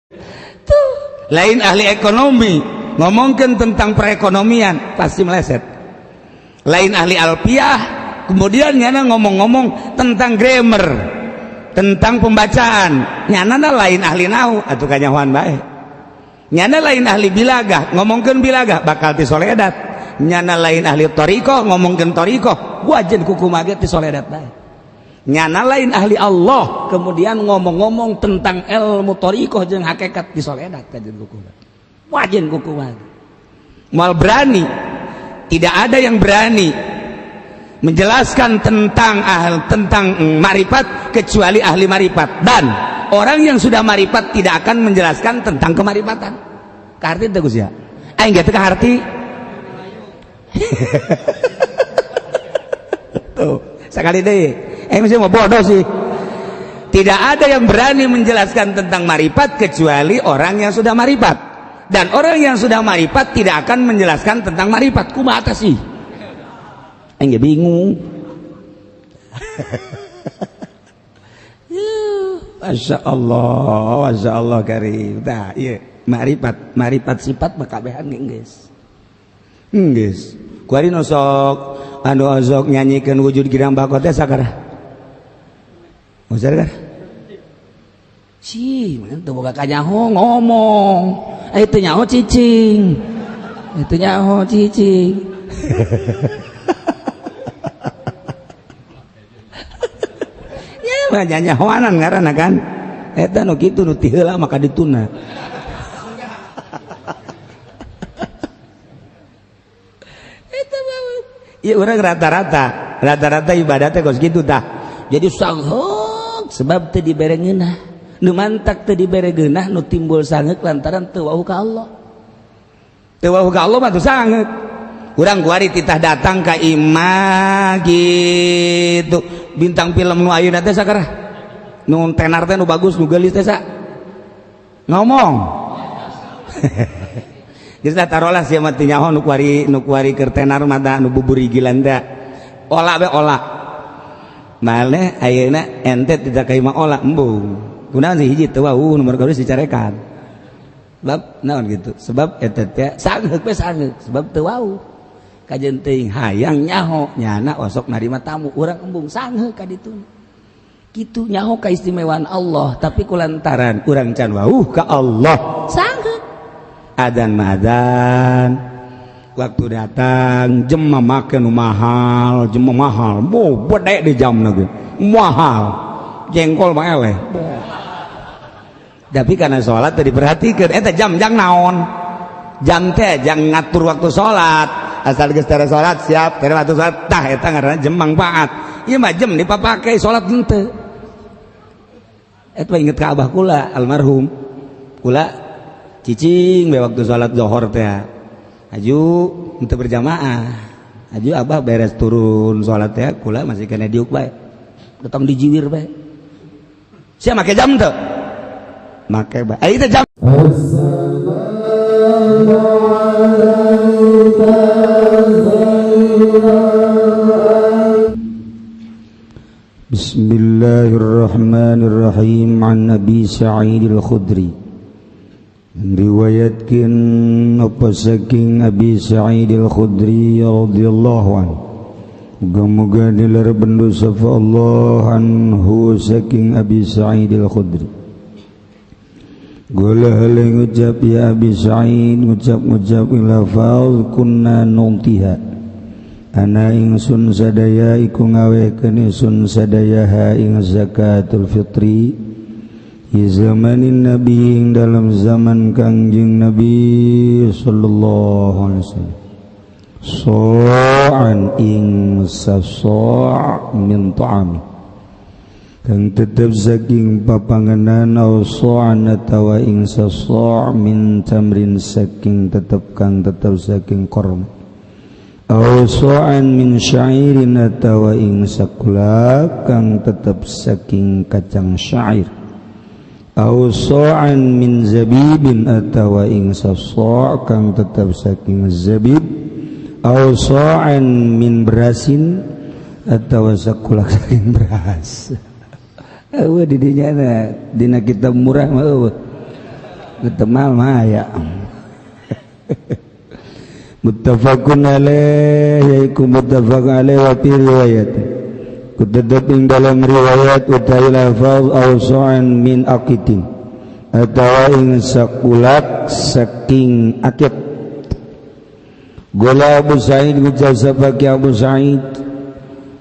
Tuh, lain ahli ekonomi ngomongkan tentang perekonomian pasti meleset. Lain ahli alfiah kemudian nyana ngomong-ngomong tentang grammar, tentang pembacaan, nyana lain ahli nahu atuh kanyahoan bae. Nyana lain ahli bilagah ngomongkeun bilagah bakal tisoledat. Nyana lain ahli thariqah ngomongkeun thariqah wajen kuku mage tisoledat bae. Nyana lain ahli Allah kemudian ngomong-ngomong tentang ilmu thariqah jeung hakikat tisoledat kajen kuku wajen kuku mage. Moal berani, tidak ada yang berani menjelaskan tentang tentang marifat kecuali ahli marifat, dan orang yang sudah marifat tidak akan menjelaskan tentang kemarifatan. Kaharti teu Gus ya? Aing ge teu kaharti. Tuh, sekali deui. Aing mah mau bodoh sih. Tidak ada yang berani menjelaskan tentang marifat kecuali orang yang sudah marifat. Dan orang yang sudah marifat tidak akan menjelaskan tentang marifat. Kumaha tah sih? Aing ge bingung. Masya Allah, Masya Allah karim. Tah, iya, marifat, marifat sifat mah kabehan geus. Geus. Kuari nu sok anu sok nyanyikeun wujud girang bako teh sakara. Usar kan? Si, mana teu boga kanyaho ngomong. Eh teu nyaho cicing. Teu nyaho cicing. Ya mah nyahoanan ngaranna kan. Eta nu kitu nu ti heula maka dituna. Eta mah ieu urang rata-rata ibadah teh kos kitu tah. Jadi sangheuk sebab teu dibere ngeunah. Nu mantak teu dibere geunah nu timbul sangeuk lantaran teu wau ka Allah. Teu wau ka Allah mah teu sangeuk. Urang kuari titah datang ka imah gitu. Bintang film nu ayeuna teh sakara nu tenar teh nu bagus nu geulis teh sa ngomong. Geus lah tarolah sia mah teu nyaho nu kuari keur tenar mah da nu buburigilan teh. Ola be ola. Maneh ayeuna ente tidak ka imah ola embung. Kunaon sih hiji teu wau nomor kadua dicarekan. Sebab naon gitu? Sebab eta teh sangeuk we sangeuk sebab teu wau. Kajen teuing hayang nyaho nyana osok narima tamu urang embung sangeuk ka ditu. Kitu nyaho kaistimewaan Allah tapi kulantaran urang can wauh ka Allah sangeuk. Adzan mah adzan waktu datang jam mah make nu mahal, jam mah mahal. Bo bedek di jamna ge. Mahal. Jengkol mah eleh. Tapi karena sholat teu diperhatikeun eta jam jang naon? Jam teh jang ngatur waktu sholat. Asal geus tara salat siap tara waktu salat tah eta ngaranna jam mangfaat. Ieu mah jam dipapake salat henteu. Eta inget ka abah kula almarhum. Kula cicing we waktu salat zuhur teh. Aju henteu berjamaah. Aju abah beres turun salat teh kula masih kena diuk bae. Datang dijiwir bae. Sia make jam teu? Make bae. Ai teh jam. Bismillahirrahmanirrahim. An Abi Sa'id Al-Khudri. Riwayatkeun apa saking Abi Sa'id Al-Khudri radhiyallahu anhu. Muga-muga dilar bendu sapa Allah anhu saking Abi Sa'id Al-Khudri. Gula hale ngucap ya Abi Sa'id ngucap-ngucap lafaz kunna nuntiha. Ana ingsun sadaya iku ngawehkeun ingsun sadaya ha ing zakatul fitri di zamanin nabi ing dalam zaman Kangjeng Nabi sallallahu alaihi wasallam. So'an ing sasa' min ta'ami kang tetep saking papanganan au so'an atawa ing sasa' min tamrin saking tetep kang tetep saking korma au so'an min syairin atawa ing sakula kang tetep saking kacang syair au so'an min zabibin atawa ing sasa' kang tetep saking zabib au so'an min berasin atawa sakula saking beras. Eueuh di dinya dina kitab murah mah eueuh. Getemal mah aya. Muttafaqun alaih yaiku muttafaq alaih wa fi riwayat. Kutetep ing dalam riwayat utawi lafaz aw sa'an min aqitin atawa ing sakulak saking akit. Gola Abu Sa'id ngucap sapaki Abu Sa'id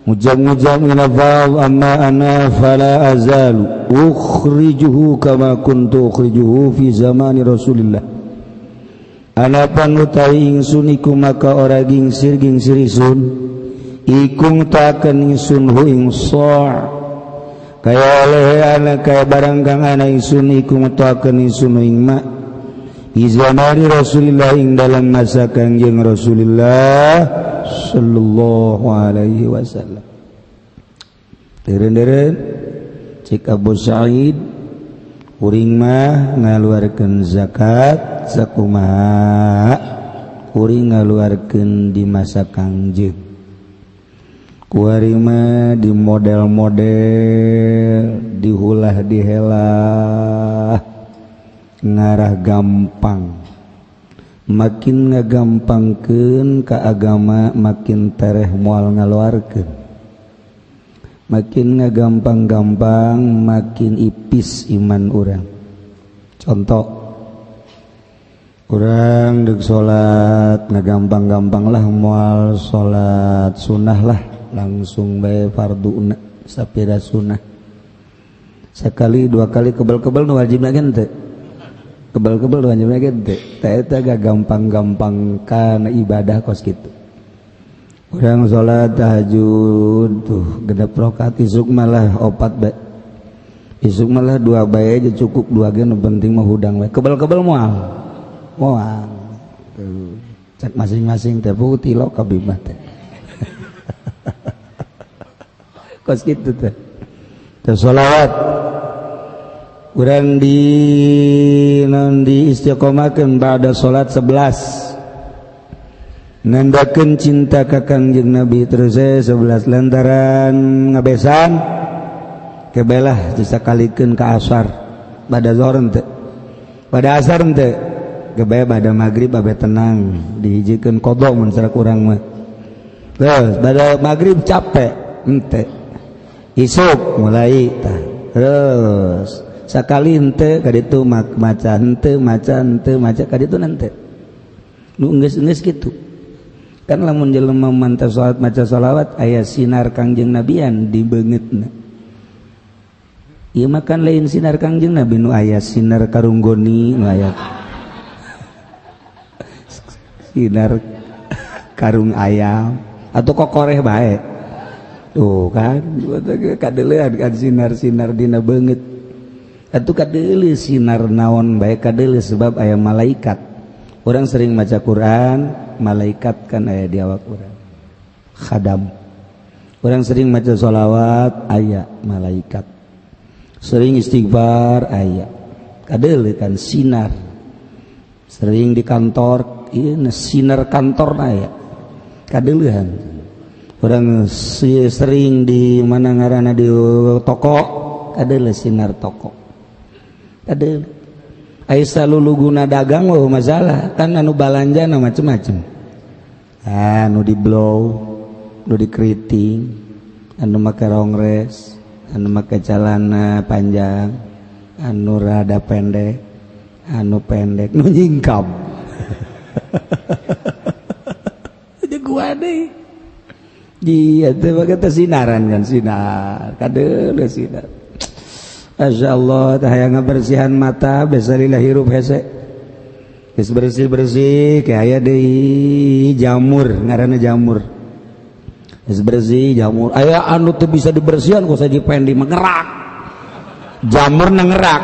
ngucap-ngucap lafaz amma ana fala azalu ukhrijuhu kama kuntu ukhrijuhu fi zamani Rasulillah. Anapan utawi ingsun iku maka ora gingsir-gingsir isun iku ngutaken ingsun hu ing sa' kaya oleh ana kaya barang kang ana ingsun iku ngutaken ingsun ing ma fi zamani Rasulillah ing dalam masa Kangjeng Rasulillah sallallahu alaihi wasallam. Deren-deren cek Abu Sa'id kuring mah ngaluarkeun zakat sakumaha kuring ngaluarkeun di masa Kangjeng. Kuari mah di model-model dihulah dihelah ngarah gampang. Makin ngagampangkeun ka agama makin tereh moal ngaluarkeun. Makin ngagampang-gampang makin ipis iman urang. Contoh urang deuk salat ngagampang-gampang lah moal salat sunah lah langsung bae farduna sapira sunah. Sekali dua kali kebel-kebel nu wajibna ge henteu. Kebel-kebel nu wajibna ge henteu. Tah eta gagampang-gampang kana ibadah kos kitu. Urang salat tahajud tuh genep rakaat isuk malah opat bae. Isuk malah dua bae aja cukup dua ge nu penting mah hudang bae. Kebel-kebel moal. Moal. Tuh cek masing-masing teh putih lo kabeh mah teh. Kos kitu teh. Teh sholawat urang di non di istiqomahkeun ba'da salat 11. Nandakeun cinta ka Kangjeng Nabi terus 11 lantaran ngabesan kebelah disakalikeun ka asar bada zuhur henteu bada asar henteu gebae bada magrib babe tenang dihijikeun qada mun sarak urang mah. Terus bada magrib capek henteu isuk mulai tah terus sakali henteu ka ditu maca henteu maca henteu maca ka ditu henteu nu geus-geus kitu. Kan lamun jelema mantap salat maca salawat aya sinar Kangjeng Nabian di beungeutna. Ieu mah kan lain sinar Kangjeng Nabi nu aya sinar karunggoni nu aya sinar karung ayam atau kokoreh bae. Tuh kan kadeulean kan sinar-sinar dina beungeut. Atuh kadeuleu sinar naon bae kadeuleu sebab aya malaikat. Orang sering maca Quran, malaikat kan aya di awak urang. Khadam. Orang sering maca sholawat, aya malaikat. Sering istighfar, aya. Kadeuleu kan sinar. Sering di kantor, ieu sinar kantor aya. Kadeuleuhan. Orang sering di mana ngaranna di toko, kadeuleu sinar toko. Kadeuleu. Aisyah luluguna dagang oh masalah kan anu balanja na macem-macem. Ah nu di blow, nu di keriting, anu make rongres, anu make celana panjang, anu rada pendek, anu pendek, nu nyingkap. Aja gua deh. Iya teh make teh sinaran kan sinar, kadeuleu sinar. Masya Allah, hayang ngabersihan mata, besarilah hirup hese. Geus bersih-bersih, kayak aya deui jamur, ngaranna jamur. Geus bersih jamur, aya anu teu bisa dibersihan ku saji pendi mengerak. Jamur ngerak.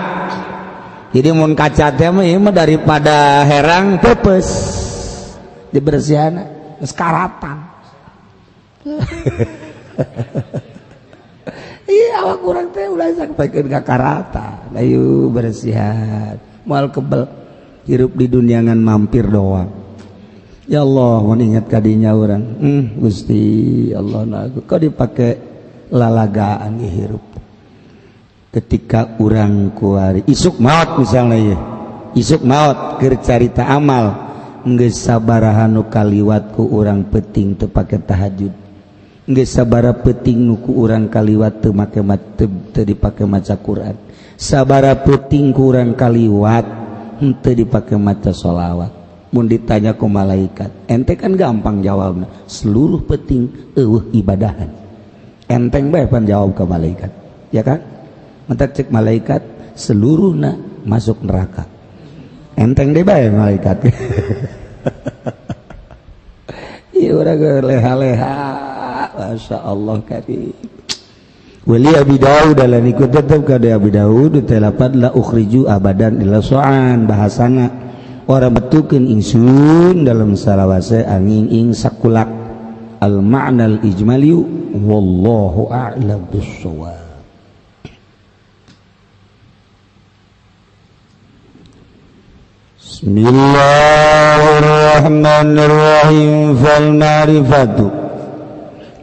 Jadi mun kaca teh mah ieu mah daripada herang peupeus. Dibersihan geus karatan. Iya awak kurang teh ulah sampaikan ka karata. Ayo bersihan, moal kebel hirup di dunia ngan mampir doang. Ya Allah, mun ingat kadinya urang. Gusti Allah na aku kok dipake lalagaan hirup. Ketika urang kuari isuk maot misalnya ya. Isuk maot keur carita amal geus sabaraha nu kaliwat ku urang peuting teu pake tahajud, geus sabaraha peuting nu ku urang kaliwat teu make teu dipake maca Quran, sabaraha peuting ku urang kaliwat henteu dipake maca sholawat. Mun ditanya ku malaikat, ente kan gampang jawabna, seluruh peuting eueuh ibadahan. Enteng bae pan jawab ke malaikat, ya kan? Mentak cek malaikat seluruhna masuk neraka. Enteng deh bae malaikat. Ieu urang leha-leha, Masya Allah karim. Wali Abi Daud lan ikut tetep ka Abi Daud telapat la ukhriju abadan ila soan bahasana ora betukeun ingsun dalam salawase angin ing sakulak al ma'nal ijmali wallahu a'lam bissawab. Bismillahirrahmanirrahim. Fal ma'rifatu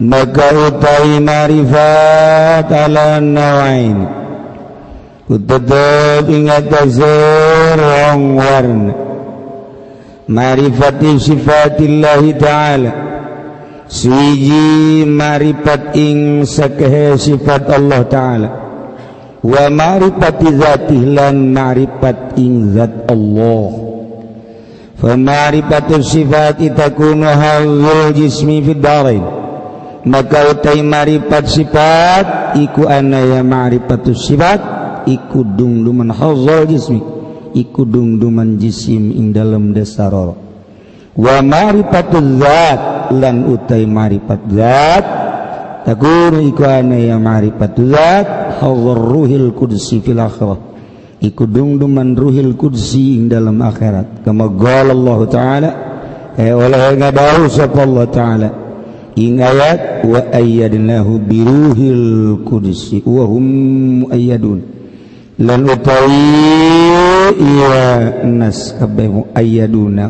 maka utai ma'rifat ala nawain tetep ingat rong warna ma'rifati sifatillahi ta'ala suwiji ma'rifat ing sakehe sifat Allah ta'ala wa ma'rifati zatih lan ma'rifat ing zat Allah. Fa ma'rifatu sifati takunu hadzal jismi fid darain maka utai ma'rifat sifat iku anaya ma'rifatu sifat iku dungduman hadzal jismi iku dungduman jisim ing dalem desa roro wa ma'rifatu zat lan utai ma'rifat zat takunu iku anaya ma'rifatu zat hadzal ruhil qudsi fil akhirah iku dungduman ruhil qudsi ing dalam akhirat kama qala Allah ta'ala kaya oleh ngadawuh sapa Allah ta'ala ing ayat wa ayyadnahu biruhil qudsi wa hum muayyadun lan utawi iya nas kabeh muayyaduna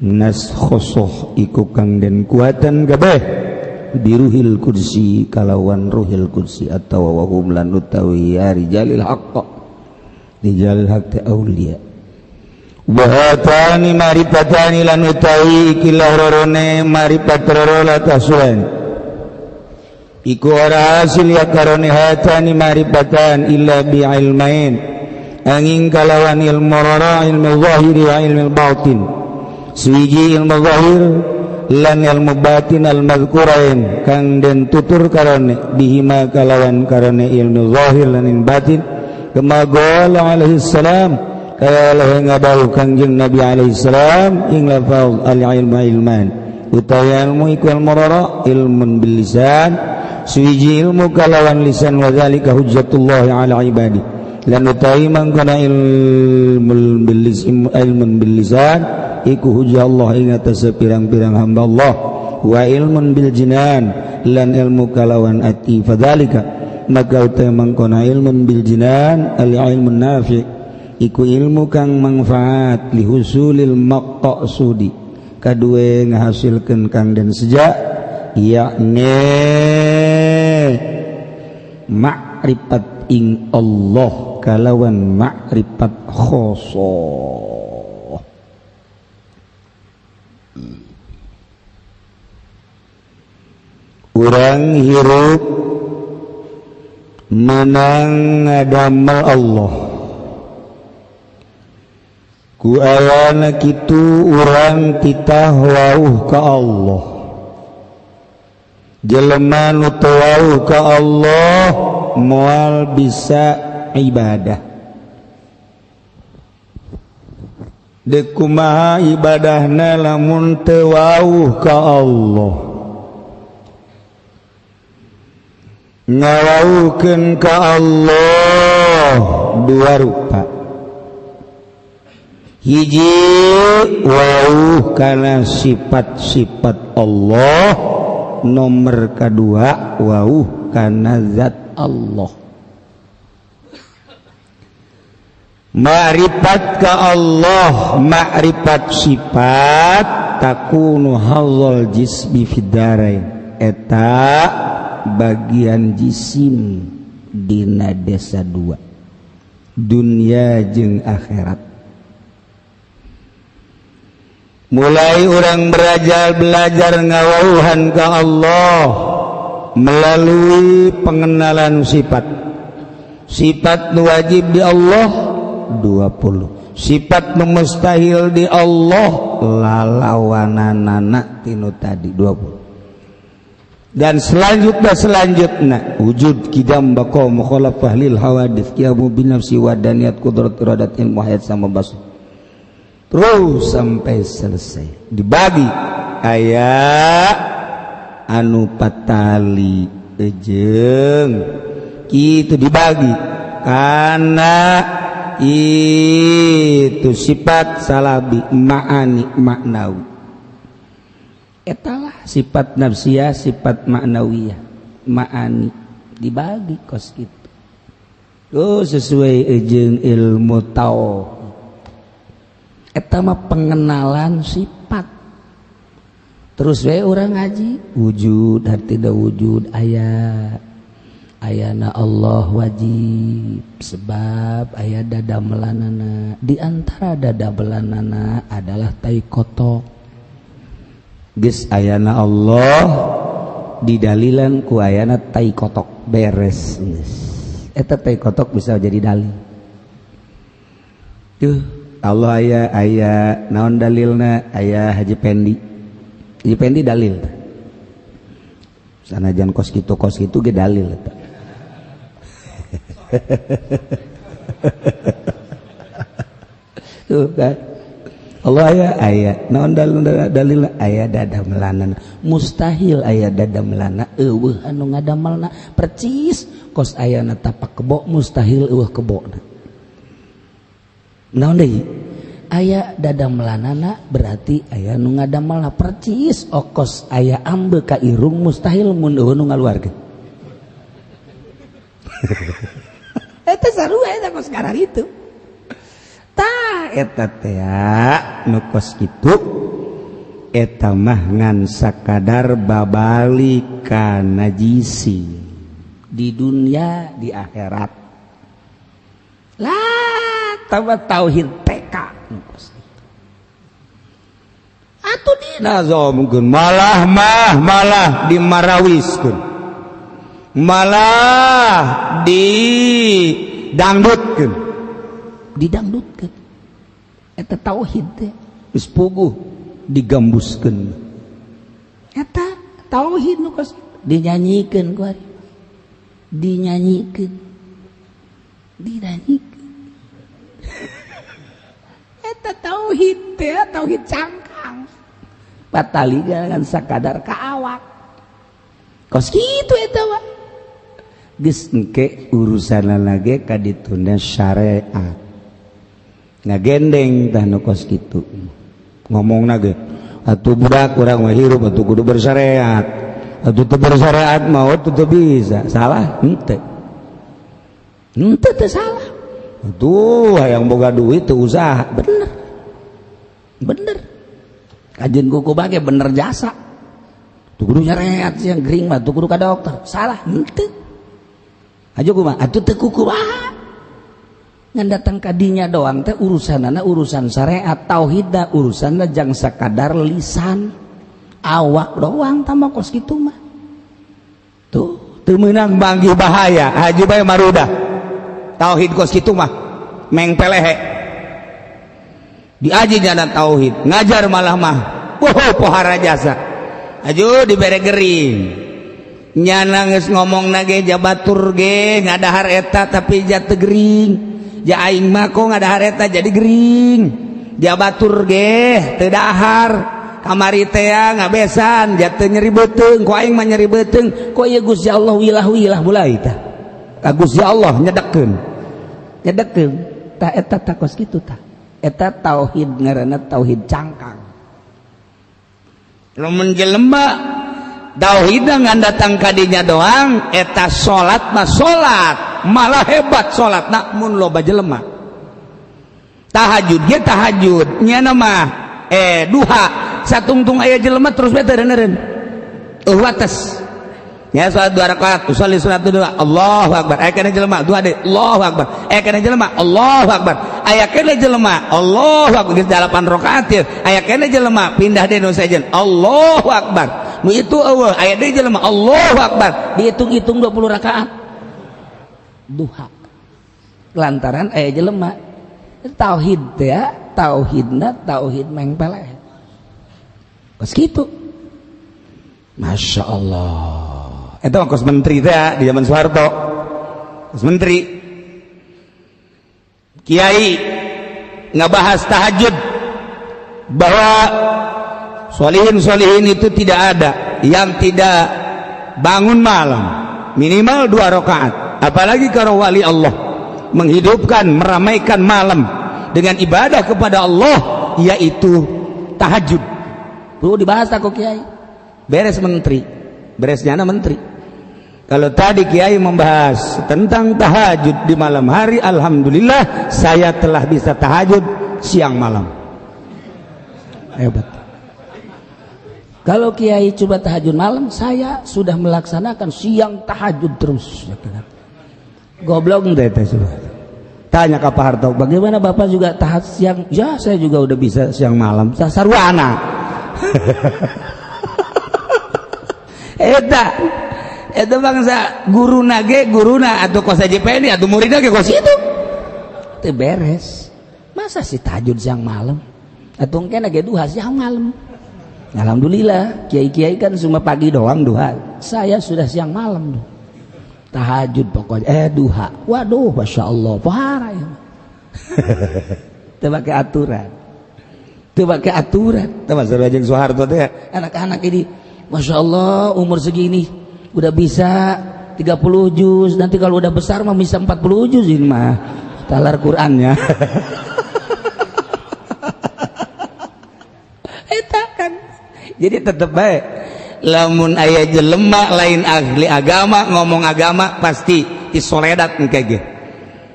nas khosoh iku kang den kuatan kabeh biruhil qudsi kalawan ruhil qudsi atawa wa hum lan utawi rijalil haqq rijalil haqq auliya wa hatani marifatani lan utawi ikilah rorone marifat roro la tasulan iku ora hasil ya karone hatani marifatan illa bi ilmain angin kalawan ilmu roro ilmu zahiri wa ilmu batin suwiji ilmu zahir lan ilmu batin al mazkurain kang den tutur karone bihima kalawan karone ilmu zahir lan ilmu batin kama qala alaihi salam kaya Allah ngadawu kangjeng Nabi alaihi salam ing lafal al ilmu ilman utawi ilmu iku ilmu rara ilmun bil lisan suwiji ilmu kalawan lisan wa zalika hujjatullah ala ibadi lan utawi mangkana ilmu bil lisan ilmun bil lisan iku hujjah Allah ing atase pirang-pirang hamba Allah wa ilmun bil jinan lan ilmu kalawan ati fadzalika maka utai mangkona ilmun bil jinan al ilmun nafi iku ilmu kang manfaat lihusulil maqsudi kadue ngahasilkeun kang den seja yakni makrifat ing Allah kalawan makrifat khosoh. Urang hirup menang ngadamel Allah ku ayana kitu urang titah wauh ka Allah jelema nu teu wauh ka Allah moal bisa ibadah deuk kumaha ibadahna lamun teu wauh ka Allah ngawaukeun ka Allah dua rupa hiji wauh kana sifat-sifat Allah nomor kedua wauh kana zat Allah. Ma'rifat ka Allah ma'rifat sifat takunu hadzal jismi fid darain eta bagian jisim dina desa dua. Dunia jeung akhirat. Mulai orang belajar belajar ngawauhan ke Allah melalui pengenalan sifat. Sifat nu wajib di Allah 20, sifat nu mustahil di Allah lalawananana tinu tadi 20, dan selanjutnya selanjutnya wujud, kidam, baqa, mukhalafah lil hawadits, qiyamu binafsi, wadaniyat, qudrat, iradat, ilmu, hayat, sama basar, terus sampai selesai. Dibagi aya anu patali ejeng itu, dibagi karena itu sifat salabi, ma'ani, maknawi. Etalah sifat nafsiyah, sifat maknawiyah, ma'ani, dibagi kos gitu. Tuh sesuai ejeng ilmu tauhid. Eta mah pengenalan sifat. Terus we urang ngaji wujud dan tidak wujud, aya ayana Allah wajib sebab aya dadamelanana. Di antara dadamelanana adalah tai kotok. Geus ayana Allah didalilan ku ayana tai kotok, beres geus. Eta tai kotok bisa jadi dalil tuh. Allah aya, aya naon dalilna? Aya Haji Pendi. Haji Pendi dalil. Sanajan kos kitu, kos kitu ge dalil eta. Tuh kan Allah aya, aya naon dalil? Dalil aya dadamelanana. Mustahil aya dadamelana eueuh anu ngadamelna. Percis kos ayana tapak kebo, mustahil eueuh kebona. Naon deui? Aya dadamelanana berarti aya nu ngadamelna. Percis okos aya ambe ka irung, mustahil mun eueuh nu ngaluarkeun. Eta sarua eta kos itu. Tah eta teh nu kos kitu eta mah ngan sakadar babalik ka najisi di dunia di akhirat lah. Tambah tauhid TK nu kos kitu atuh dinazomkeun, malah mah malah dimarawiskeun, malah didangdutkeun, didangdutkeun eta tauhid teh geus puguh digambuskeun. Eta tauhid nu kos dinyanyikeun ku ari, dinyanyikeun, dinyanyikan eta tauhid teh tauhid cangkang, patali kan sakadar ka awak kos kitu. Eta mah geus engke urusan lagi ka dituna syariat ngagendeng tah nu kos kitu ngomongna ge atuh. Budak urang mah hirup atuh kudu bersyariat atuh, teu bersyariat mah teu bisa. Salah henteu? Henteu, teu salah. Tuh hayang boga duit teu usaha, bener bener kajian kuku bage bener jasa tuh kudu nyareat sih yang gering mah tuh kudu ka dokter. Salah henteu? Aja kumaha atuh, teu kukumaha ngan datang kadinya doang teh urusanana urusan syariat. Tauhidna urusanna jang sakadar lisan awak doang tambah kos kitu mah. Tuh teu meunang banggi bahaya haji bae marudah. Tauhid kos kitu mah meng pelehe diaji jana tauhid ngajar malah mah wow pohara jasa aju dibere gering. Nyana geus ngomong nage jabatur ge ngadahar eta tapi jatuh gering. Ja aing mah kok ngadahar eta jadi gering, jabatur ge teu dahar, kamari teh ngabesan jatuh nyeri beuteung, ku aing mah nyeri beuteung kok ieu. Gusti Allah wilah-wilah mulai tah ka Gusti Allah nyedekeun nyedekeun tah. Eta tah kos kitu tah, eta tauhid ngaranna tauhid cangkang. Lamun jelema tauhid ngan datang kadinya doang, eta salat mah salat malah hebat salat mun loba jelema, tahajud ge tahajud nya mah duha satungtung aya jelema terus beta eureun wates. Ya salat 2 rakaat, usolli sunat dua, Allahu akbar. Aya keneh jelema dua deui, Allahu akbar. Aya keneh jelema, Allahu akbar. Aya keneh jelema, Allahu akbar. Geus 8 rakaat ieu. Aya keneh jelema pindah deui nu sejen, Allahu akbar. Nu itu eueuh, aya deui jelema, Allahu akbar. Dihitung-hitung 20 rakaat. Duha. Lantaran aya jelema tauhid teh ya, tauhidna tauhid mengpeleh. Kos kitu. Masya Allah. Itu kos menteri teh di zaman Soeharto. Kos menteri. Kiai ngebahas tahajud bahwa solihin-solihin itu tidak ada yang tidak bangun malam minimal 2 rakaat. Apalagi kalau wali Allah menghidupkan, meramaikan malam dengan ibadah kepada Allah, yaitu tahajud. Perlu dibahas aku kiai. Beres menteri, beresnya menteri. Kalau tadi kiai membahas tentang tahajud di malam hari, alhamdulillah saya telah bisa tahajud siang malam. Hebat. Kalau kiai coba tahajud malam, saya sudah melaksanakan siang tahajud terus. Goblok deh teh sudah. Tanya ke Pak Harto, bagaimana Bapak juga tahajud siang? Ya, saya juga udah bisa siang malam. Sarwana. Eta itu bangsa guru nage guruna atau kos JPN atau muridna ge kos itu teu beres. Masa sih tahajud siang malam atau engke ge duha siang malam? Alhamdulillah kiai-kiai kan cuma pagi doang duha, saya sudah siang malam tuh tahajud pokoknya duha. Waduh, masya Allah pohara ya. Teu make aturan, teu make aturan. Teu masalah jeung Soeharto teh anak-anak ini masya Allah umur segini udah bisa 30 juz, nanti kalau udah besar mah bisa 40 juz ini mah talar Qur'annya. Eta kan jadi tetep baik lamun aya jelema lain ahli agama ngomong agama pasti disoledat engke ge.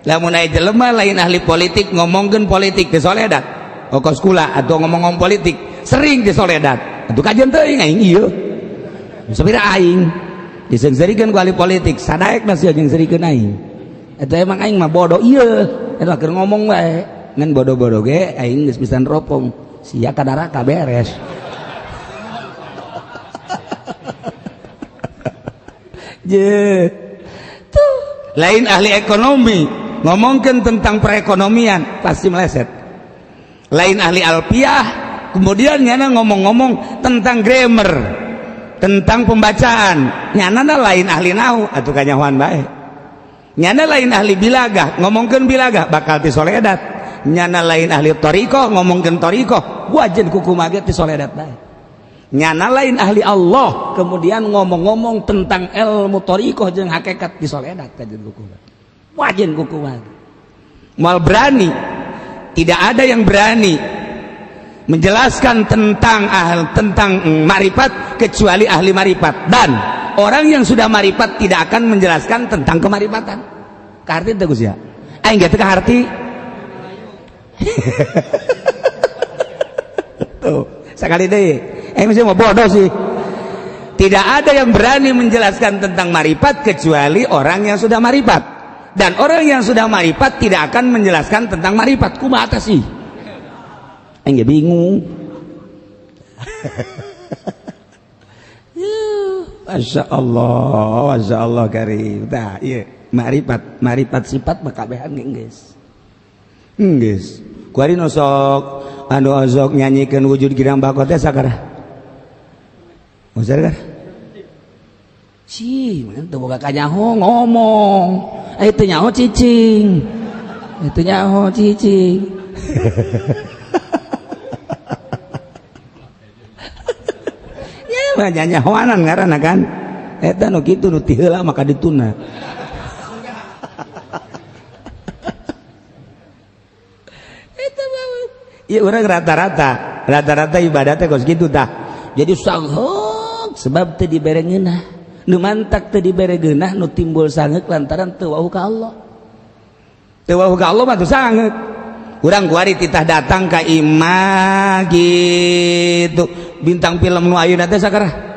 Lamun aya jelema lain ahli politik ngomongkeun politik disoledat. Okos kula atau ngomong-ngomong politik sering disoledat. Atuh kajian teuing aing ieu. Sapira aing diseungseurikeun ku ahli politik sadaek masih jeung seurikeun aing. Eta emang aing mah bodoh ieu. Eta keur ngomong wae ngan bodoh-bodoh ge aing geus bisa neropong. Sia ka neraka beres. Je. Tuh, lain ahli ekonomi ngomongkeun tentang perekonomian pasti meleset. Lain ahli alfiah kemudian nyana ngomong-ngomong tentang grammar, tentang pembacaan, nyana lain ahli nahu atuh kanyahoan bae. Nyana lain ahli bilagah ngomongkeun bilagah bakal tisoledat. Nyana lain ahli thariqah ngomongkeun thariqah wajen kukumaha ge tisoledat bae. Nyana lain ahli Allah kemudian ngomong-ngomong tentang ilmu thariqah jeung hakikat disoledat kajen kukumaha wajen kukumaha. Moal berani, tidak ada yang berani menjelaskan tentang tentang marifat kecuali ahli marifat, dan orang yang sudah marifat tidak akan menjelaskan tentang kemarifatan. Kaharti teu Gus ya? Aing ge teu kaharti. Tuh, sekali deui. Mesti mau bodoh sih. Tidak ada yang berani menjelaskan tentang marifat kecuali orang yang sudah marifat. Dan orang yang sudah marifat tidak akan menjelaskan tentang marifat. Kumaha sih? Aing ge bingung. Masya Allah, Masya Allah karim. Tah, ieu marifat, marifat sifat mah kabehan ge geus. Geus. Kuari nu sok anu sok nyanyikeun wujud girang bako teh sakara. Usah kan? Si, mana teu boga kanyaho ngomong. Teu nyaho cicing. Teu nyaho cicing. Ya mah nyanyahoanan ngaranna kan. Eta nu kitu nu ti heula maka dituna. Eta mah. Ieu urang rata-rata, rata-rata ibadah teh kos kitu tah. Jadi sanghek sebab teu dibere ngeunah. Nu mantak teu dibere geunah nu timbul sangeuk lantaran teu wau ka Allah. Teu wau ka Allah mah teu sangeuk. Urang kuari titah datang ka imah gitu. Bintang film nu ayeuna teh sakara.